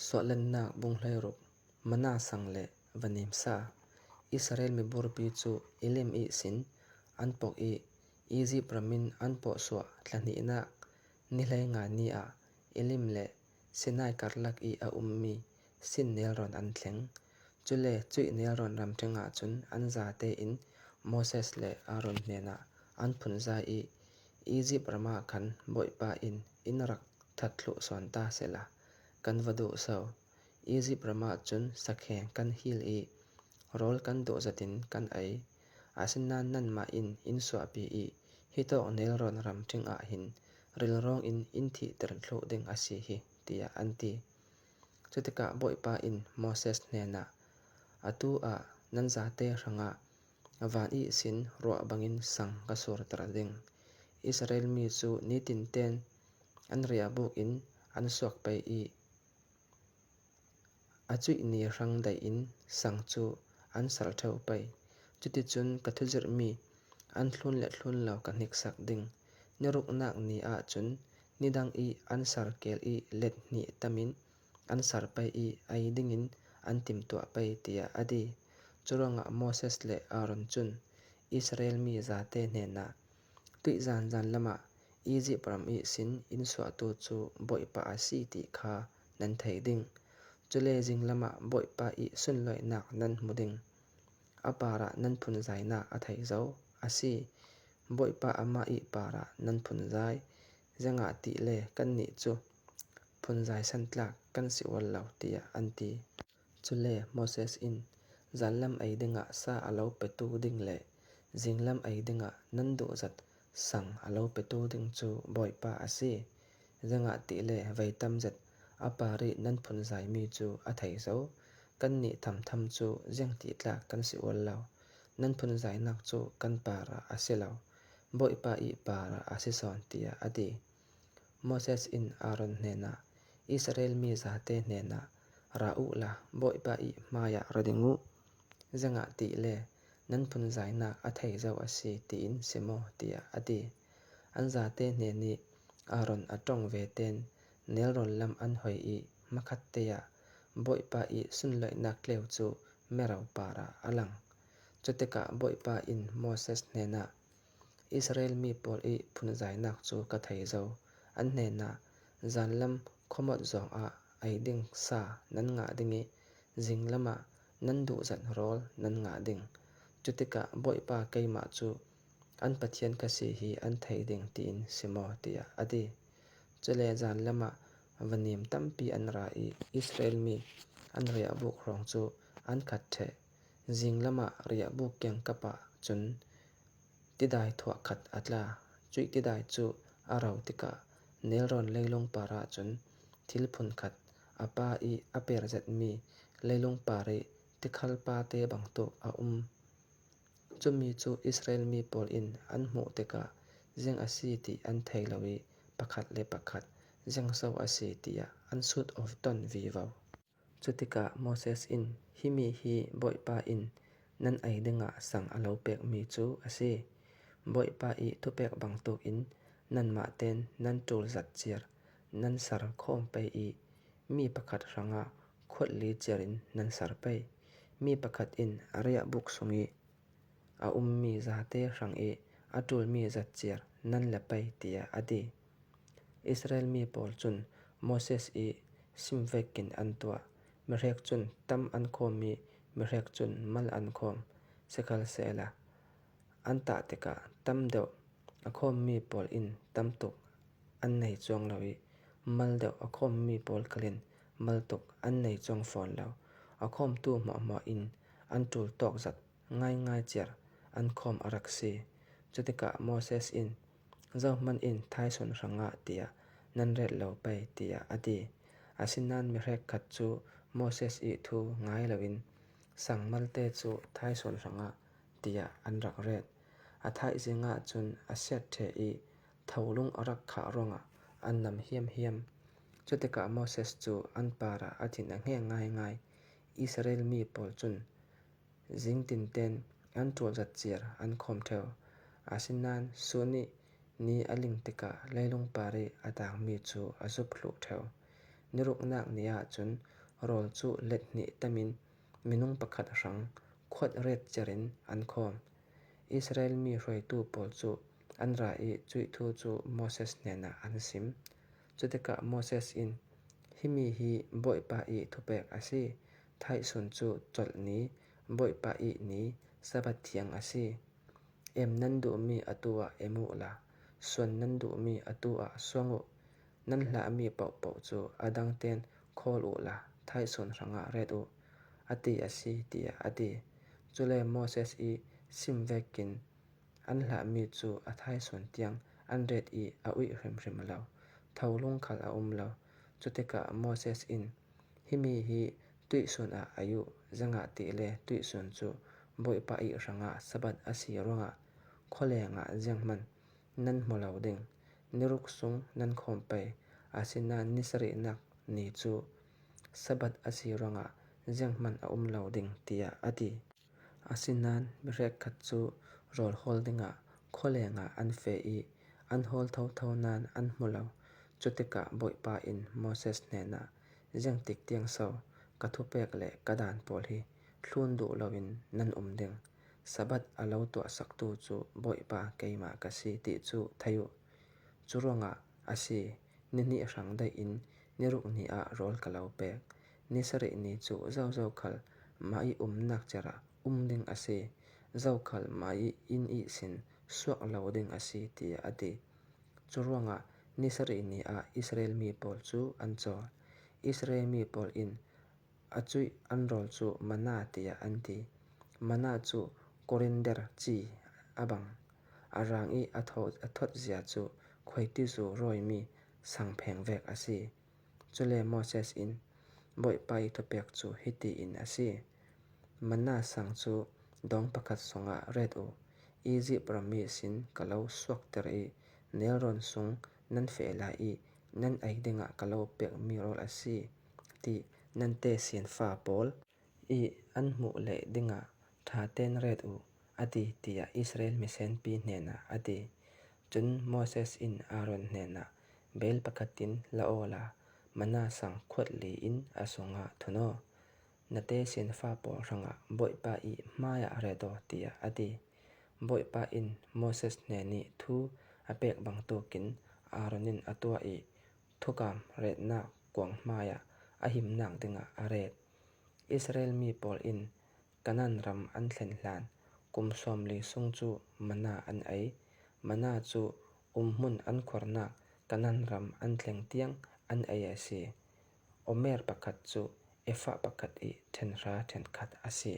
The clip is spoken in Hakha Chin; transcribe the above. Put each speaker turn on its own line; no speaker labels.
Suahlennak bung 16, Mana sang le Vanemsa, Israel miburpi cu Elim ihsin an pok i Izipt ram in an pawhsuah thla hnihnak ni 15 ni ah Elim le Sinai karlak i a ummi Sin nelrawn an thleng. Cule cuih nelrawn ramṭhing ah cun an zate in Moses le Aaron hnenah an phunzai i, Izipt ram ah khan Bawipa inn in rak that thlu sawn ta sehla kan va duh so. Izipt ram ah cun sakheng kan hil i rawl kan duh zat in kan ei. Asinain nanmah inn in suahpi i hi tawk nelrawn ramṭhing ah hin rilrawng in in thihter thlu ding a si hi, tiah an ti. Cutikah Bawipa in Moses hnenah, Atu ah nan zate hrangah van ihsin ruah bangin sang ka surter ding. Israel mi cu nitin an riahbuk in an suak pei i a chuih ni hrang daih in sang cu an ser ṭheo pei. Cuticun ka thuzirhmi an thlun le thlun lo ka hniksak ding. Ni ruknak ni ah cun nidang i an serkel i let hnih tam in an ser pei i ei dingin an timhtuah pei, tiah a ti. Curuangah Moses le Aaron cun Israel mi zate hnenah, Tuihzan zanlam ah Izipt ram i sin in suahtu cu Bawipa a si ti kha nan theih ding. Cule zinglam ah Bawipa i sunlawinak nan hmu ding. A par ah nan phunzainak a thei zau. A si, Bawipa amah i par ah nan phunzai. Zeingah ti le kannih cu phunzai santlak kan si ual lo, tiah an ti. Cule Moses in zanlam ei dingah sa a lo petu ding le zinglam ei dingah nan duh zat sang a lo petu ding cu Bawipa a si. Zeingah ti le voi tam zet a par i nan phunzaimi cu a thei zau. Kannih thamtham cu ziangti tlak kan si ual lo. Nan phunzainak cu kan par ah a si lo, Bawipa i par ah a si sawn, tiah a ti. Moses in Aaron hnenah, Israel mi zate hnenah, Ra u la, Bawipa i hmaiah ra ding u. Zeingah ti le nan phunzainak a thei zau a si tiin si maw, tiah a ti. An zate hnen i Aaron a tong ve ten nelrawn lam an hoi i hmakhatte ah Bawipa i sunlawinak tleu cu mero par ah a lang. Cutikah Bawipa in Moses hnenah, Israel mi pawl i phunzainak cu ka thei zau. An hnenah, Zanlam khuamawt zongah ei ding sa nan ngah ding i zinglam ah nan duh zat rawl nan ngah ding. Cutikah Bawipa keimah cu an Pathian ka si hi an thei ding tiin si maw, tiah a ti. Cule zanlam ah vanem tampi an ra i Israel mi an riahbuk hrawng cu an khat ṭheh. Zinglam ah riahbuk kiangkap ah cun tidai thuah khat a tla. Cuih tidai cu a ro tikah nelrawn leilung par ah cun thil phunkhat a pa i a per zetmi leilung par i tikhal pate bantuk a um. Cumi cu Israel mi pawl in an hmuh tikah zing a si ti an thei lo i pakhat le pakhat zingso a si tiah an sut awk ton vivo. Cutikah Moses in hi mi hi Bawipa in nan ei dingah sang a lo pekmi cu a si. Bawipa i thupek bantukin nanmah tein nan ṭul zat ciar nan ser khawm pei i mi pakhat hrangah khualli ciar in nan ser pei. Mi pakhat in a riahbuk sung i a ummi zate hrang i a ṭulmi zat ciar nan la pei tiah a ti. Israel mi pawl cun Moses i simvek in an tuah. Mihrek cun tam an khawm i mihrek cun mal an khawm. Sikhalsehla an tah tikah tam deuh a khawmmi pawl in tam tuk an nei cuang lo i mal deuh a khawmmi pawl khal in mal tuk an nei cuang fawn lo. A khawmtu hmuahhmuah in an ṭul tawk zat ngaingai ciar an khawm a rak si. Cutikah Moses in Zohhmanh in thaisung hrangah tiah nan ret lo pei tiah a ti. Asinain mihrek khat cu Moses i thu ngai loin sang malte cu thaisung hrangah tiah an rak ret. A thaizing ah cun a siat ṭheh i tholung a rak khah ruangah an nam hiamhiam. Cutikah Moses cu an par ah a thin a hngeng ngaingai. Israel mi pawl cun Zingtinten an ṭualzat ciar an khawm ṭheo. Asinain suh nih ni a ling tikah leilung par i a taangmi cu a zuphluh ṭheo. Niruknak ni ah cun rawl cu let hnih tam in minung pakhat hrang khuat ret cer in an khawm. Israel mi hruaitu pawl cu an ra i cuih thu cu Moses hnenah an sim. Cutikah Moses in, Hi mi hi Bawipa i thupek a si. Thaihsun cu colh ni, Bawipa i ni, Sabbath thiang a si. Em nan duhmi atu ah em u la, suan nan duhmi atu ah suang u. Nan hlahmi paohpaoh cu a dang tein khawl u la thaihsun hrangah ret u, a ti a si, tiah a ti. Cule Moses i simvek in an hlahmi cu a thaihsun tiang an ret i a uih hrimhrim lo. Tholung khal a um lo. Cutikah Moses in, Hi mi hi tuihsun ah a uh, zangah ti le tuihsun cu Bawipa ih hrangah Sabbath a si ruangah khualeng ah zeihmanh nan hmu lo ding. Niruk sung nan khawm pei, asinain ni sarihnak ni cu Sabbath a si ruangah zeihmanh a um lo ding, tiah a ti. Asinain mi hrekkhat cu rawl hawl dingah khualeng ah an feh i an hawl thotho nain an hmu lo. Cu tikah Bawipa in Moses hnenah, Zeitik tiang sau ka thupek le ka dan pawl hi thlun duh loin nan um ding? Sabbath a lo tuahsaktu cu Bawipa keimah ka si ti cu thei u. Cu ruangah a si, nihnih hrang daih in niruk ni ah rawl ka lo pek. Ni sarih ni cu zozo khal mah i umnak cer ah um ding a si, zokhal mah i inn ihsin suak lo ding a si tiah a ti. Cu ruangah ni sarih ni ah Israel mi pawl cu an cawl. Israel mi pawl in a cuih an rawl cu manna tiah an ti. Manna cu koriander ci a bang. A rang i a thawt zia cu khuaitizu rawimi sangpheng vek a si. Cule Moses in Bawipa i thupek cu hiti in a si: Manna sang cu dong pakhat sungah ret u. Izipt rammi sin ka lo suakter i nelrawn sung nan feh lai i nan ei dingah ka lo pekmi rawl a si ti nan tesinfa pawl i an hmuh leh dingah ṭha tein ret u, a ti tiah Israel misenpi hnenah a ti. Cun Moses in Aaron hnenah, Bel pakhat in la aw la, manna sang khuat li in a sungah thun aw. Na tesinfa pawl hrangah Bawipa i hmaiah ret aw, tiah a ti. Bawipa in Moses hnen i thu a pek bantukin Aaron in a tuah i thukam retnak kuang hmaiah a himnak dingah a ret. Israel mi pawl in Kanaan ram an thlen hlan kum 40 sung cu manna an ei. Manna cu umhmun an khuarnak Kanaan ram an tleng tiang an ei a si. Omer pakhat cu ephah pakhat i ṭhenhra ṭhenkhat a si.